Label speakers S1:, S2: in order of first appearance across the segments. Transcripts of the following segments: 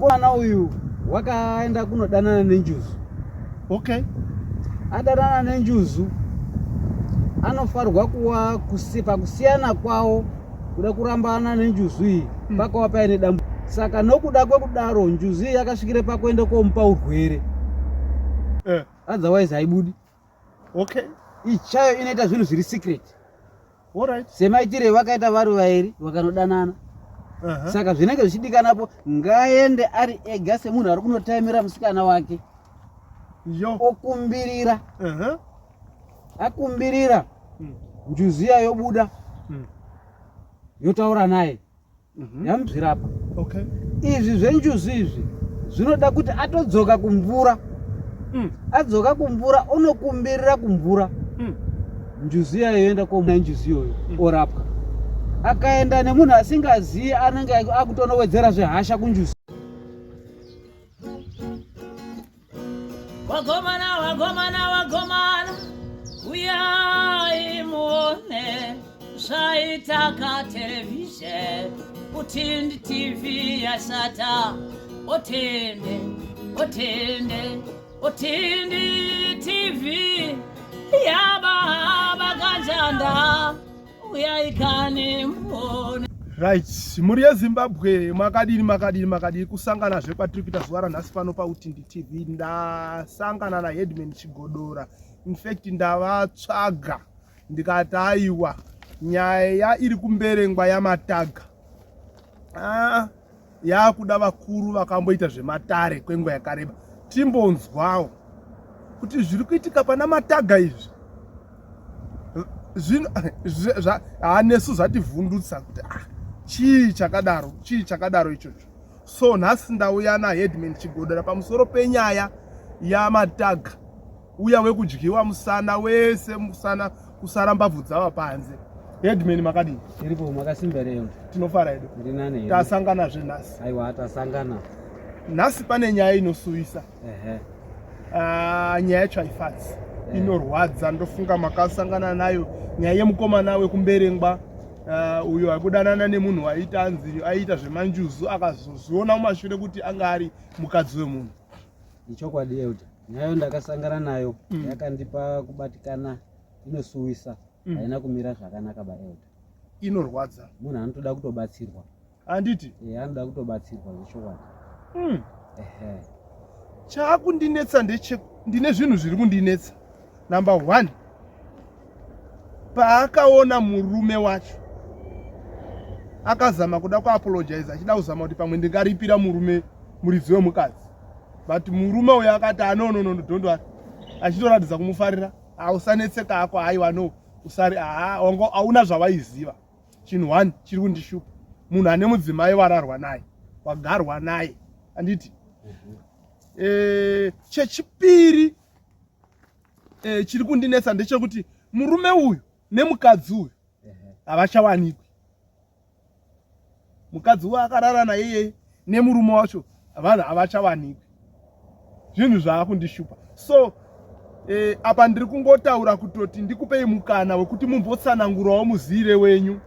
S1: Mukomana uyu wakaenda kunodanana nenjuzu.
S2: Okay.
S1: Adanana nenjuzu anofanirwa kuwa pakusiyana kwawo kuda kurambana nenjuzu iyi pakawa paine dambu saka nokuda kwekudaro njuzu iyi yakasvikire pakuenda komupa urwere otherwise haibudi.
S2: Okay.
S1: Ichayo inoita zvinhu zviri secret.
S2: Alright.
S1: Semaitire vakaita vari vairi vakanodanana. Saka zvinenge zvichidikanapo ngaende ari ega semunhu ari kunotaimira musikana wake.
S2: Yo.
S1: Okumbirira. Akumbirira. Njuzu iya yobuda. Yotaura naye. Yamuzvirapa.
S2: Okay.
S1: Izvi zvenjuzu izvi zvinoda kuti atodzoka kumvura. Adzoka kumvura onokumbirira kumvura. Njuzu iya yoenda komuna njuzu iyoyo orapwa. Akaenda nemunhu asingazivi anenge akutonowedzera zvehasha kunjuzu.
S3: Wagomana, wagomana, wagomana, uyai muone zvaita katerevhizheni Utindi TV yashata. Otende, otende, Utindi TV yababa kanjanda uyai kani muone.
S2: Right, mhuri yeZimbabwe makadini makadini makadini kusanganazve kwatiri kuita zuva ranhasi pano paUtindi TV. Ndasangana naHeadman Chigodora, in fact ndavatsvaga ndikati aiwa nyaya iri kumberengwa yamataga yakuda vakuru vakamboita zvematare kwenguva yakareba, timbonzwawo kuti zviri kuitika pana mataga izvi zvino nesu zvativhundutsa kuti chii chakadaro, chii chakadaro ichocho. So nhasi ndauya naHeadman Chigodora pamusoro penyaya yamataga uya wekudyiwa musana wese, musana kusara mbabvu dzava panze. Headman makadini?
S1: Iripo, makasimba here?
S2: Tinofara hedu.
S1: Ndiri nani hedu.
S2: Tasanganazve nhasi.
S1: Aiwa, tasangana.
S2: Nhasi pane nyaya inosuvisa. Nyaya yacho haifadzi. Inorwadza, ndofunga makasangana nayo nyaya yemukomana wekumberengwa uyo aikudanana nemunhu waiita anzi aiita zvemanjuzu, akazozviona mumashure kuti anga ari mukadzi wemunhu.
S1: Ichokwadi Elder, nyaya ndakasangana nayo yakandipa kubatikana, inosuwisa, haina kumira zvakanaka ba Elder.
S2: Inorwadza.
S1: Munhu anotoda kutobatsirwa.
S2: Handiti?
S1: Anoda kutobatsirwa zvechokwadi.
S2: Chaakundinetsa ndeche ndine zvinhu zviri kundinetsa. Number 1, paakaona murume wacho akazama kuda kuapologize, achida kuzama kuti pamwe ndingaripira murume muridzi wemukadzi, but murume uyo akati no no no, don't worry, achitoratidza kumufarira, usanetseka hako, haiwa no, usari, hauna zvawaiziva. Chinhu 1 chiri kundishupa, munhu ane mudzimai wararwa naye, wagarwa naye, handiti? Chechipiri chiri kundinetsa ndechekuti murume uyu nemukadzi uyu havachawanikwi. Mukadzi uyu akarara naye iyeye nemurume wacho vanhu havachawanikwi. Zvinhu zvaakundishupa. So apa ndiri kungotaura kutoti ndikupei mukana wekuti mumbotsanangurawo muziire wenyu,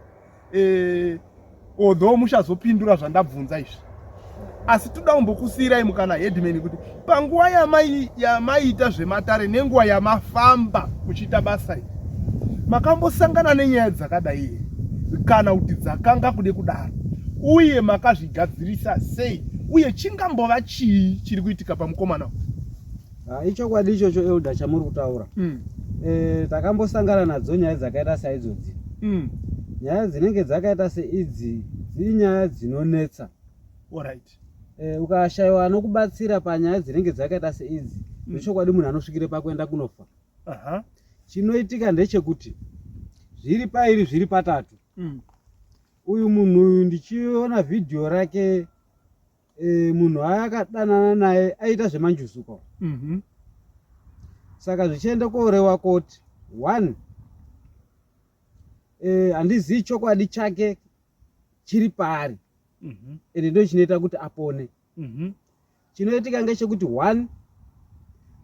S2: although muchazopindura zvandabvunza izvi, asi toda kumbokusiyirai mukana headman kuti panguva yamaiita zvematare nenguva yamafamba muchiita basa iri, makambosangana nenyaya dzakadai here, kana kuti dzakanga kude kudaro, uye makazvigadzirisa sei, uye chingambova chii chiri kuitika pamukomana uyu?
S1: Ichokwadi ichocho Elder chamuri kutaura. Takambosangana nadzo nyaya dzakaita saidzodzi. Nyaya dzinenge dzakaita seidzi dzinyaya dzinonetsa.
S2: Alright.
S1: Ukashayiwa anokubatsira panyaya dzinenge dzakaita seidzi, zvechokwadi munhu anosvikire pakuenda kunofa. Chinoitika ndechekuti zviri pairi zviri patatu. Uyu munhu uyu ndichiona vhidhiyo rake, munhu akadanana naye aita zvemanjuzuko. Saka zvichienda korewa koti 1, handizivi chokwadi chake chiri paari, ende ndo chinoita kuti apone. Chinoitika ngechekuti 1,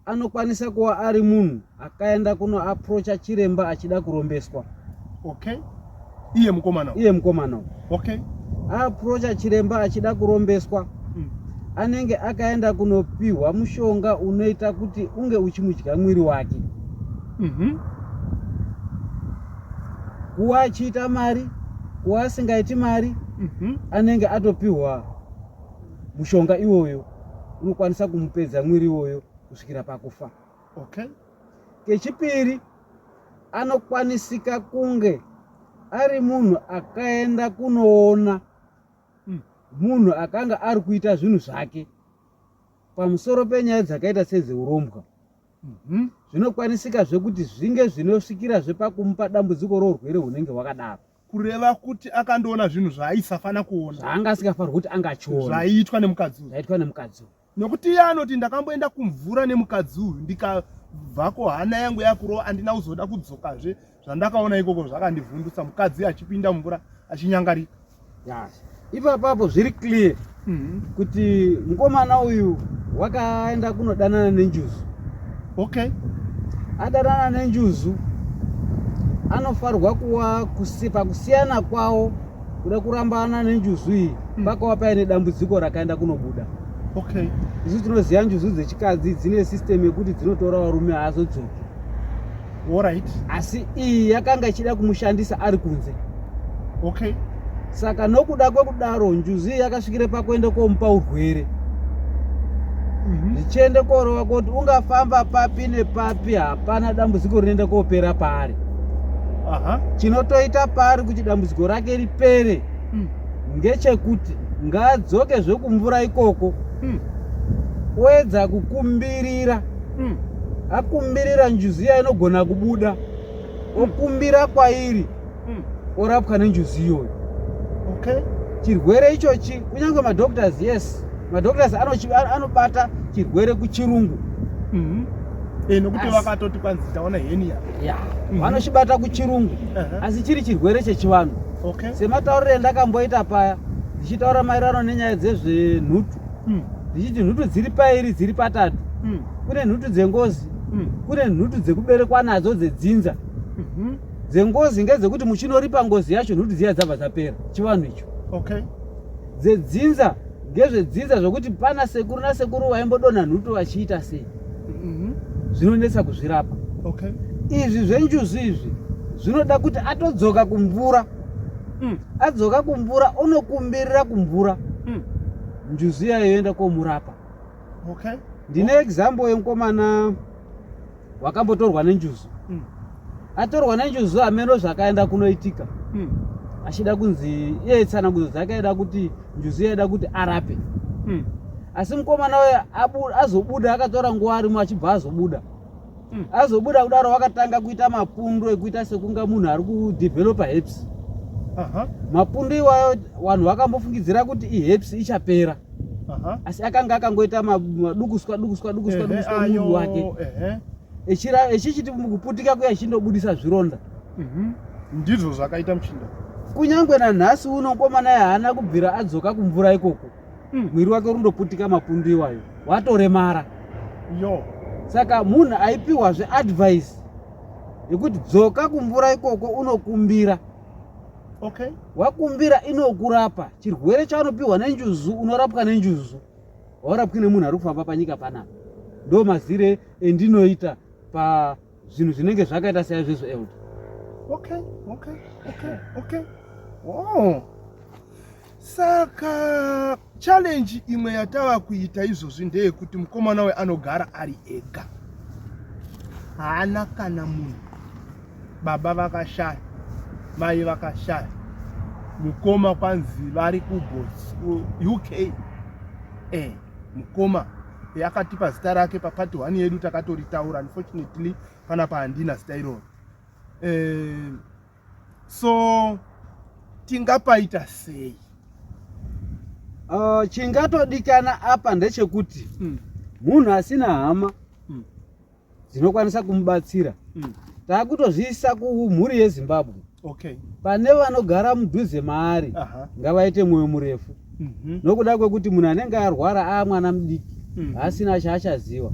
S1: anokwanisa kuva ari munhu akaenda kunoaprocha chiremba achida kurombeswa.
S2: Okay. Iye mukomana.
S1: Iye mukomana.
S2: Okay.
S1: Aprocha chiremba achida kurombeswa. Anenge akaenda kunopihwa mushonga unoita kuti unge uchimudya mwiri wake. Kuwa achiita mari, kuwa asingaiti mari, anenge atopihwa mushonga iwoyo unokwanisa kumupedza mwiri iwoyo kusvikira pakufa.
S2: Okay.
S1: Kechipiri, anokwanisika kunge ari munhu akaenda kunoona munhu akanga ari kuita zvinhu zvake pamusoro penyaya dzakaita sedzeurombwa. Zvinokwanisika zvekuti zvinge zvinosvikirazve pakumupa dambudziko rourwere hunenge hwakadaro.
S2: Kureva kuti akandoona zvinhu zvaaisafana kuona,
S1: zvaanga asingafanirwi kuti angachiona,
S2: zvaiitwa nemukadzi uyu.
S1: Zvaiitwa nemukadzi uyu.
S2: Nokuti iye anoti ndakamboenda kumvura nemukadzi uyu ndikabvako hana yangu yakurova, andina kuzoda kudzokazve. Zvandakaona ikoko zvakandivhundutsa, mukadzi achipinda mumvura achinyangarika.
S1: Yes. Ipapapo zviri clear kuti mukomana uyu wakaenda kunodanana nenjuzu.
S2: Okay.
S1: Adanana nenjuzu anofanirwa kuwa pakusiyana kwawo kuda kurambana nenjuzu iyi pakava paine dambudziko rakaenda kunobuda.
S2: Okay.
S1: Isu tinoziva njuzu dzechikadzi dzine system yekuti dzinotora varume haazodzoki.
S2: Alright.
S1: Asi iyi yakanga ichida kumushandisa ari kunze.
S2: Okay.
S1: Saka nokuda kwekudaro njuzu iyi yakasvikire pakuenda komupa urwere. Zvichienda korova kuti ungafamba papi nepapi hapana dambudziko rinoenda kopera paari. Chinotoita paari kuti dambudziko rake ripere ngechekuti ngaadzoke zvekumvura ikoko oedza kukumbirira. Akumbirira njuzu iya inogona kubuda, okumbira kwairi, orapwa nenjuzu iyoyo.
S2: Okay.
S1: Chirwere ichochi kunyange madoctors, yes, madoctors anobata chirwere kuchirungu.
S2: Nokuti vakatoti kwanzi taona hernia.
S1: Vanochibata kuchirungu, asi chiri chirwere chechivanhu.
S2: Okay.
S1: Sematauriro endakamboita paya ndichitaura maererano nenyaya dzezvenhutu, ndichiti nhutu dziri pairi dziri patatu. Kune nhutu dzengozi, kune nhutu dzekuberekwa nadzo dzedzinza. Dzengozi ngedzekuti muchinoripa ngozi yacho nhutu dziya dzabva dzapera, chivanhu icho.
S2: Okay.
S1: Dzedzinza ngezvedzinza zvokuti pana sekuru nasekuru vaimbodonha nhutu vachiita sei. Zvinonetsa kuzvirapa.
S2: Okay.
S1: Izvi zvenjuzu izvi zvinoda kuti atodzoka kumvura. Adzoka kumvura onokumbirira kumvura. Njuzu iyayo yoenda komurapa.
S2: Okay.
S1: Ndine example yemukomana wakambotorwa nenjuzu. Atorwa nenjuzu hameno zvakaenda kunoitika. Achida kunzi iye tsanangudzo dzake aida kuti njuzu yaida kuti arape. Asi mukomana uyu azobuda akatora nguva arimo achibva azobuda. Azobuda kudaro wakatanga kuita mapundu ekuita sekunga munhu ari kudevelopa herpes. Mapundu iwayo vanhu vakambofungidzira kuti iherpes ichapera. Asi akanga akangoita madukuswa dukuswa dukuswa dukuswa muviri wake. Echichiti kuputika kuya ichindobudisa zvironda.
S2: Ndizvo zvakaita muchinda.
S1: Kunyangwe nanhasi uno mukomana haana kubvira adzoka kumvura ikoko. Mwiri wake unondoputika mapundu iwayo, watoremara.
S2: Yo.
S1: Saka munhu aipiwazve advice yekuti dzoka kumvura ikoko unokumbira.
S2: Okay.
S1: Wakumbira inokurapa. Chirwere chaunopiwa nenjuzu unorapwa nenjuzu. Haurapwi nemunhu ari kufamba panyika panapa. Ndo mazire endinoita pa zvinhu zvinenge zvakaita saizvozvo elder.
S2: Okay, okay, okay, okay. Oh. Saka challenge imwe yatava kuita izvozvi ndeyekuti mukomana uyu anogara ari ega, haana kana munhu. Baba vakashaya, mai vakashaya, mukoma kwanzi vari kuUK. Mukoma yakatipa zita rake papart 1 yedu takatoritaura, unfortunately panapa handina zita iroro. So tingapaita sei?
S1: Chingatodikana apa ndechekuti munhu asina hama dzinokwanisa kumubatsira, takutozviisa kumhuri yeZimbabwe.
S2: Okay.
S1: Pane vanogara mudhuze maari, ngavaite mwoyo murefu. Nokuda kwekuti munhu anenge arwara aamwana mudiki, haasina chaachaziva.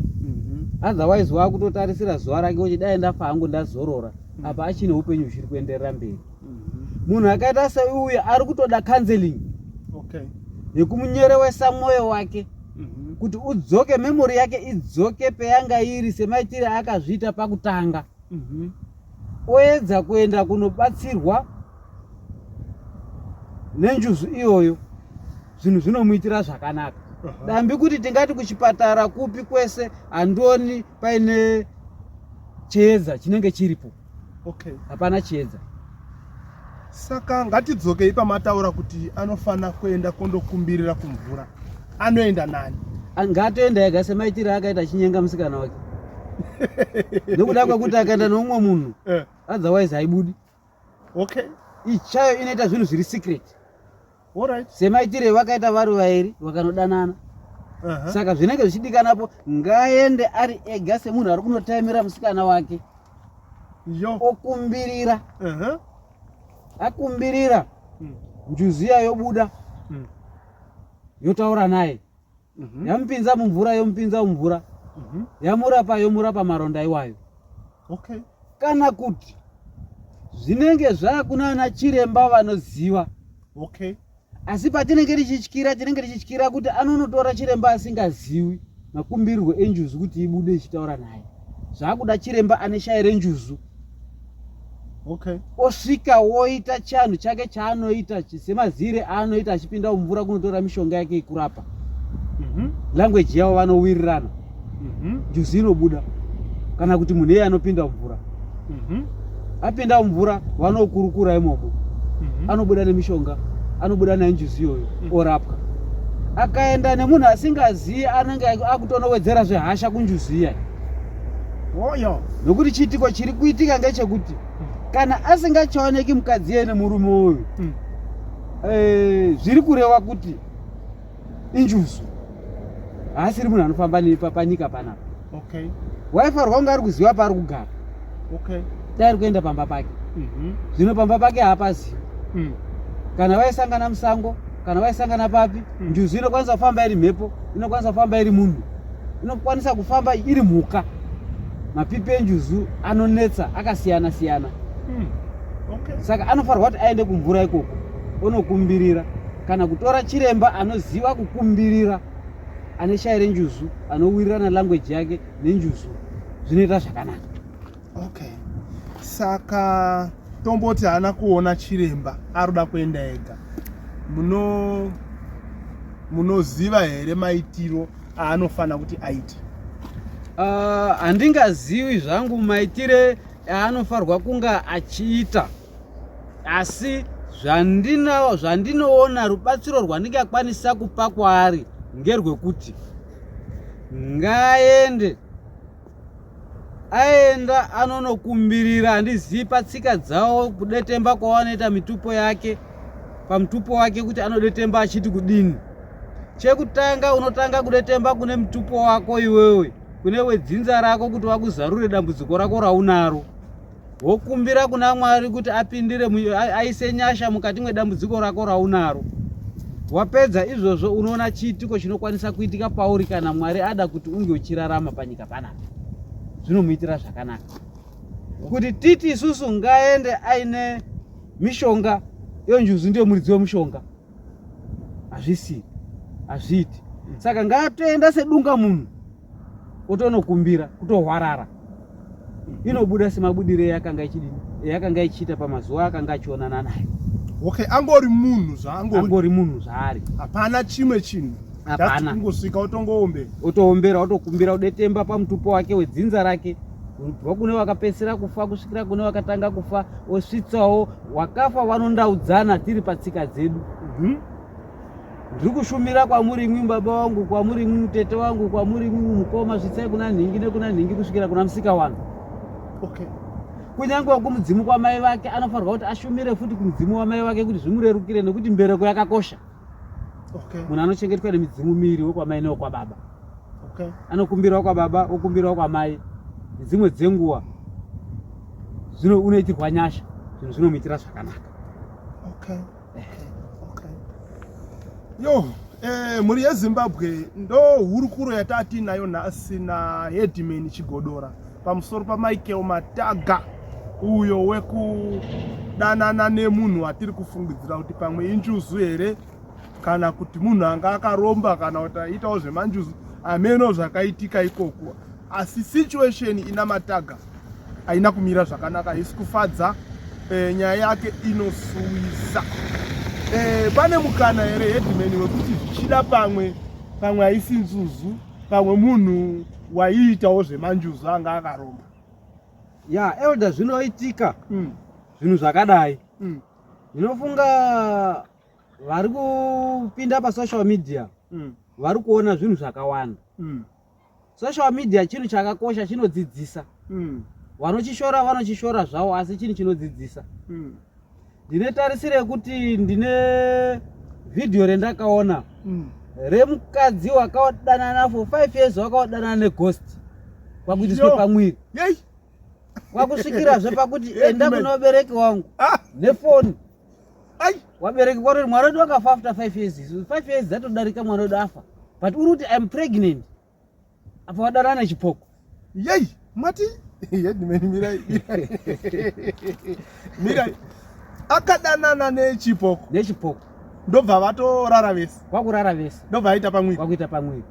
S1: Otherwise wakutotarisira zuva rake kuti dai ndafa hangu ndazorora, apa achine upenyu huchiri kuenderera mberi. Munhu akaita seuyu ari kutoda counseling
S2: Okay.
S1: yekumunyerewesa mwoyo wake. Kuti udzoke memory yake idzoke peyanga iri semaitire akazviita pakutanga. Oedza kuenda kunobatsirwa nenjuzu iyoyo, zvinhu zvinomuitira zvakanaka. Dambi kuti tingati kuchipatara kupi kwese handioni paine chiedza chinenge chiripo.
S2: Okay.
S1: Hapana chiedza.
S2: Saka ngatidzokei pamataura kuti anofanira kuenda kondokumbirira kumvura. Anoenda nani?
S1: Ngatoenda ega semaitire akaita achinyenga musikana wake. Nekuda kwekuti akaenda neumwe munhu, otherwise haibudi.
S2: Okay.
S1: Ichayo inoita zvinhu zviri secret.
S2: Alright.
S1: Semaitire vakaita vari vairi vakanodanana. Saka zvinenge zvichidikanapo ngaende ari ega semunhu ari kunotaimira musikana wake.
S2: Yo.
S1: Okumbirira. Akumbirira. Njuzu iya yobuda. Yotaura naye. Yamupinza mumvura, yomupinza mumvura. Yamurapa, yomurapa maronda iwayo.
S2: Okay.
S1: Kana kuti zvinenge zvaakunana chiremba vanoziva.
S2: Okay.
S1: Asi patinenge tichityira, tinenge tichityira kuti anonotora chiremba asingaziwi makumbirirwo enjuzu kuti ibude ichitaura naye. Zvaakuda chiremba ane shayi renjuzu.
S2: Okay.
S1: Osvika woita chanhu chake chaanoita semazire aanoita achipinda mumvura kunotora mishonga yake yekurapa. Language yavo vanowirirana. Njuzu inobuda. Kana kuti munhu iye anopinda mumvura. Apinda mumvura vanokurukura imomo. Anobuda nemishonga, anobuda nayo njuzu iyoyo, orapwa. Akaenda nemunhu asingazivi anenge akutonowedzera zvehasha kunjuzu iya.
S2: Oyo.
S1: Nokuti chiitiko chiri kuitika ngechekuti kana asingachaoneki mukadzi iye nemurume uyu, zviri kureva kuti injuzu, haasiri munhu anofamba panyika panapa.
S2: Okay.
S1: Waifanirwa kunge ari kuziva paari kugara.
S2: Okay.
S1: Dai ari kuenda pamba pake. Zvino pamba pake haapazivi. Kana vaisangana musango, kana vaisangana papi, njuzu inokwanisa kufamba iri mhepo, inokwanisa kufamba iri munhu, inokwanisa kufamba iri mhuka. Mapipi enjuzu anonetsa akasiyana siyana.
S2: Okay.
S1: Saka anofanirwa kuti aende kumvura ikoko onokumbirira, kana kutora chiremba anoziva kukumbirira, ane shayi renjuzu, anowirirana language yake nenjuzu, zvinoita zvakanaka.
S2: Okay. Saka tomboti haana kuona chiremba, aroda kuenda ega. Munoziva here maitiro aanofanira kuti aite?
S1: Handingazivi zvangu maitire aanofanirwa kunga achiita, asi zvandinoona rubatsiro rwandingakwanisa kupa kwaari ngerwekuti ngaende aenda anonokumbirira. Handizivi patsika dzavo kudetemba kwavanoita mitupo yake, pamutupo wake kuti anodetemba achiti kudini. Chekutanga unotanga kudetemba kune mutupo wako iwewe, kune wedzinza rako, kuti vakuzarure dambudziko rako raunaro. Wokumbira kuna Mwari kuti apindire, aise nyasha mukati mwedambudziko rako raunaro. Wapedza izvozvo unoona chiitiko chinokwanisa kuitika pauri kana Mwari ada kuti unge uchirarama panyika panapa. Zvinomuitira zvakanaka. Kuti titi isusu ngaende aine mishonga, iyo njuzu ndiyo muridzi wemushonga. Hazvisi, hazviiti. Saka ngaatoenda sedunga munhu otonokumbira, kutohwarara. Inobuda semabudire yakanga ichidini, yakanga ichiita pamazuva akanga achionana nayo.
S2: Okay, angori munhu zvaangori.
S1: Angori munhu zvaari.
S2: Hapana chimwe chinhu.
S1: Hapana.
S2: Just kungosvika otongoombera.
S1: Otoombera, otokumbira, odetemba pamutupo wake wedzinza rake. Kubva kune vakapedzisira kufa kusvikira kune vakatanga kufa, osvitsawo wakafa, vanondaudzana tiri patsika dzedu. Ndiri kushumira kwamuri imwi baba wangu, kwamuri imwi mutete wangu, kwamuri imwi mukoma, svitsai kuna nhingi nekuna nhingi kusvikira kuna musika wangu.
S2: Okay.
S1: Kunyange kumudzimu kwamai vake anofanirwa kuti ashumire futi kumudzimu wamai vake kuti zvimurerukire, nekuti mbereko yakakosha.
S2: Okay.
S1: Munhu anochengetwa nemidzimu miiri, wekwamai newekwababa.
S2: Okay.
S1: Anokumbirawo kwababa, okumbirawo kwamai. Dzimwe dzenguva zvino unoitirwa nyasha, zvinhu zvinomuitira zvakanaka.
S2: Okay. Okay. Okay. Yo, mhuri yeZimbabwe, ndo hurukuro yatati nayo nhasi na Headman Chigodora pamusoro paMichael Mataga, uyo wekudanana nemunhu watiri kufungidzira kuti pamwe injuzu here. kana kuti munhu anga akaromba kana kuti aiitawo zvemanjuzu ameno zvakaitika ikoko asi situation ina mataga haina kumira zvakanaka haisi kufadza e, nyaya yake inosuwisa e, pane mukana here headman wekuti zvichida pamwe pamwe haisi nzuzu pamwe munhu waiitawo zvemanjuzu anga akaromba
S1: ya elder zvinoitika mm. zvinhu zvakadai mm. ndinofunga vari kupinda pasocial media mm. vari kuona zvinhu zvakawanda mm. Social media chinhu chakakosha chinodzidzisa. Mm. Vanochishora vanochishora zvavo asi chinhu chinodzidzisa. Mm. Ndine tarisiro yekuti ndine vhidhiyo rendakaona mm. remukadzi wakadanana for 5 years wakadanana neghost kwakuitiswe pamwiri kwakusvikirazve pakuti enda kune vabereki wangu ah. nefoni wabereki kwarori mwana wedu akafa after 5 years 5 years dzatodarika mwana wedu afa but uri kuti im pregnant apa wadanana chipoko
S2: yei mati headman mirai mirai akadanana nechipoko
S1: nechipoko
S2: ndobva vatorara vese
S1: kwakurara vese
S2: ndobva aita pamwiri
S1: kwakuita pamwiri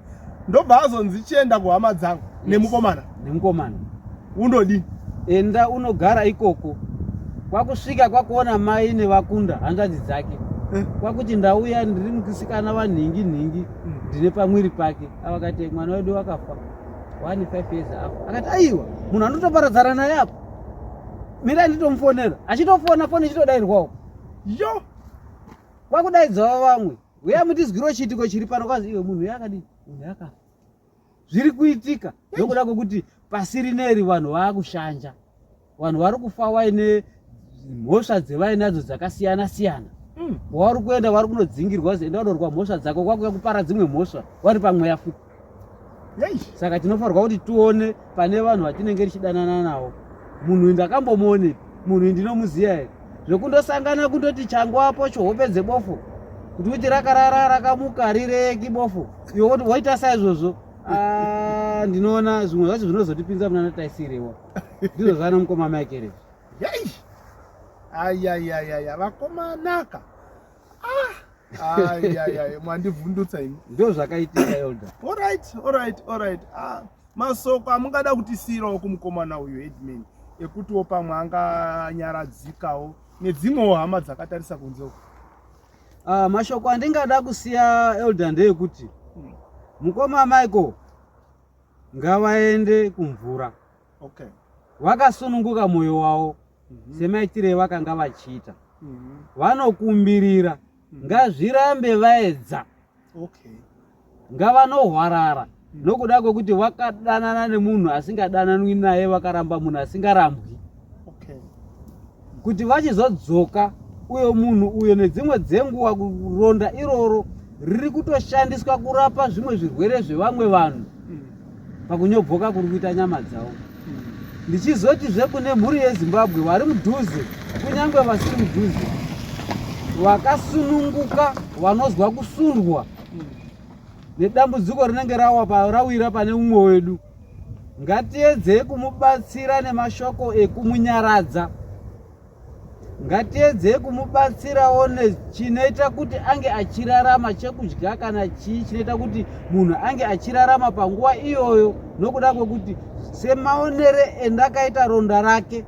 S2: ndobva azonzi chienda kuhama dzangu nemukomana
S1: nemukomana
S2: undodii
S1: enda unogara ikoko kwakusvika kwakuona mai nevakunda hanzvadzi dzake eh. kwakuti ndauya ndiri mukisikana vanhingi nhingi mm. ndine pamwiri pake avakati mwana wedu wakafa one five years afa akati aiwa munhu anotoparadzana naye apo mirai nditomufonera achitofona foni ichitodairwawo
S2: yo
S1: kwakudaidzawo vamwe uya mutizwiro chiitiko chiri pano kwazi iwe munhu yakadii munhu yakafa zviri kuitika nokuda kwekuti pasi rineri vanhu vaakushanja vanhu vari kufa vaine mhosva dzevainadzo dzakasiyana siyana hmm. wauri kuenda vari kunodzingirwa enda unorwa mhosva dzako kwakuya kupara dzimwe mhosva vari pamweya futi saka tinofanirwa kuti tione pane vanhu vatinenge tichidanana navo munhu uyu ndakambomuonepi munhu uyu ndinomuziva here zvekundosangana kundoti changwapo chohope dzebofu kuti uti rakarara rakamuka rireki bofu iwe woti waita saizvozvo ah, ndinoona zvimwe zvacho zvinozotipinza munana taisirewa ndizvo zvana mukoma Michael
S2: izvi ayayayaya vakomanaka ah ayayaya mwandivhundutsa imi
S1: ndo zvakaitika elder
S2: alright alright alright ah masoko amungada kutisiirawo kumukomana uyu headman ekutiwo pamwe anganyaradzikawo nedzimwewo hama dzakatarisa kunze uko
S1: ah, mashoko andingada kusiya elder ndeyekuti mukoma Michael ngavaende kumvura
S2: okay.
S1: Vakasununguka mwoyo wavo mm -hmm. semaitire vakanga vachiita mm -hmm. vanokumbirira mm -hmm. ngazvirambe vaedza
S2: okay.
S1: Ngavanohwarara mm -hmm. nokuda kwekuti vakadanana nemunhu asingadananwi naye vakaramba munhu asingarambwi
S2: okay.
S1: Kuti vachizodzoka uyo munhu uyo nedzimwe dzenguva ronda iroro riri kutoshandiswa kurapa zvimwe zvirwere zvevamwe vanhu mm. pakunyobvoka kuri kuita nyama dzavo mm. ndichizotizve kune mhuri yezimbabwe vari mudhuze kunyange vasiri mudhuze vakasununguka vanozwa kusundwa mm. nedambudziko rinenge rawira pane umwe wedu Ngatiedzei kumubatsira nemashoko ekumunyaradza. Ngatiedzei kumubatsirawo nechinoita kuti ange achirarama, chekudya kana chii chinoita kuti munhu ange achirarama panguva iyoyo, nokuda kwekuti semaonere endakaita ronda rake,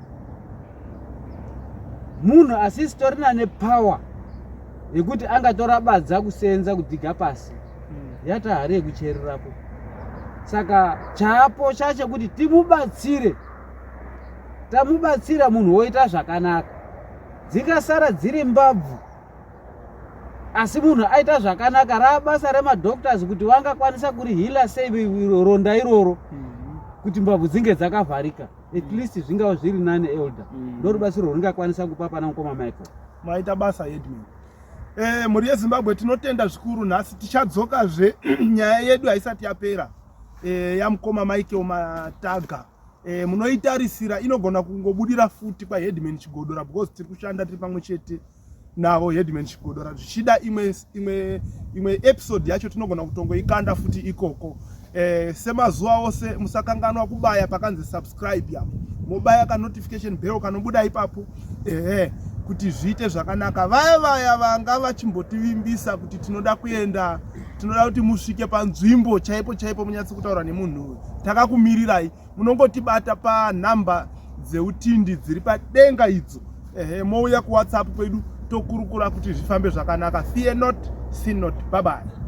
S1: munhu asisitorina nepower yekuti angatora badza kusenza kudhiga pasi yata hari yekuchererapo saka chaapo chachekuti timubatsire tamubatsira munhu woita zvakanaka dzingasara dziri mbabvu asi munhu aita zvakanaka raabasa remadoctors kuti vangakwanisa kurihila sei ronda iroro mhm. kuti mbabvu dzinge dzakavharika at least zvingava zviri nani elder mm. ndorubatsiro rwundingakwanisa kupa pana mukoma Michael
S2: maita basa headman Eh, mhuri yeZimbabwe tinotenda zvikuru nhasi tichadzokazve nyaya yedu haisati yapera eh, yamukoma Michael Mataga eh, munoitarisira inogona kungobudira futi kwaheadman Chigodora because tiri kushanda tiri pamwe chete navo headman Chigodora zvichida imwe, imwe, imwe episode yacho tinogona kutongoikanda futi ikoko eh, semazuva ose musakanganwa kubaya pakanzi subscribe apo mobaya ka notification bell kanobuda ipapo ehe eh, kuti zviite zvakanaka. Vaya vaya vanga vachimbotivimbisa kuti tinoda kuenda, tinoda kuti musvike panzvimbo chaipo chaipo munyatse kutaura nemunhu uyu, takakumirirai. Munongotibata panhamba dzeutindi dziri padenga idzo, ehe, mouya kuWhatsApp kwedu tokurukura kuti zvifambe zvakanaka. Fear not, sin not. Bye bye.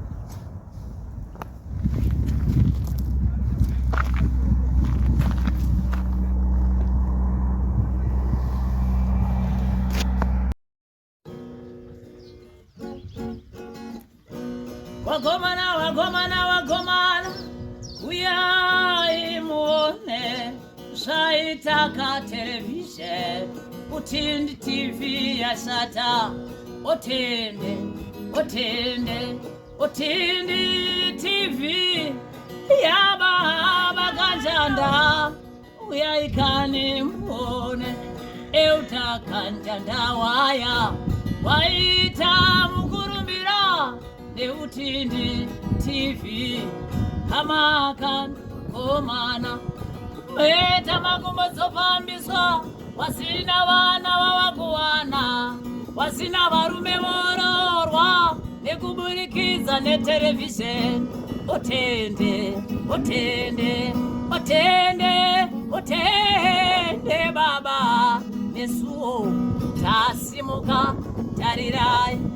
S3: Wagomana, wagomana, wagomana, uyai muone zvaita katerevhizheni Utindi TV yashata. Otende, otende, Utindi TV yababa kanjanda, uyai kani muone euta kanjanda waya waita mukurumbira neUtindi TV hamakan komana meta makumbo dzofambiswa wasina vana vavakuwana wasina varume vororwa nekuburikidza neterevhizheni. Otende, otende, otende, otende baba, nesuwo tasimuka tarirai.